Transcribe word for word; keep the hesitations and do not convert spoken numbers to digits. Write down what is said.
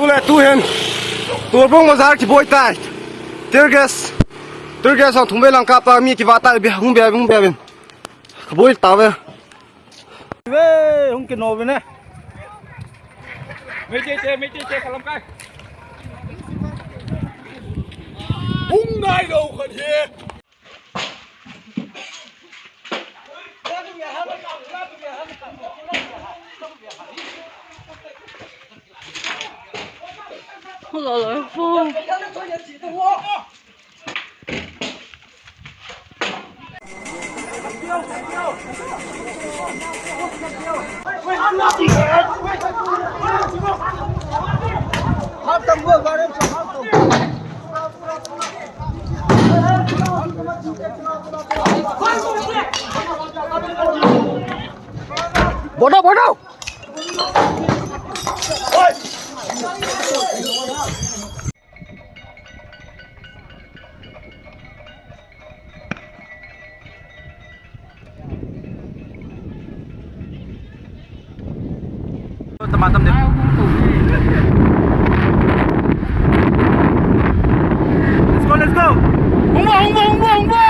Tule tuhin Torbung bazar kiboi tai. Tear gas. Tear gas hung thum vei lang kap ta, mi kivah tai, be hung be, hung be bin. Kaboi ta ve. Ve, hung kino ve ne. Meitei te, Meitei te, kalam kai. Hung nai lo khat hi. Bono, bono. Let's go, let's go. Hung ba, hung ba, hung ba, hung ba.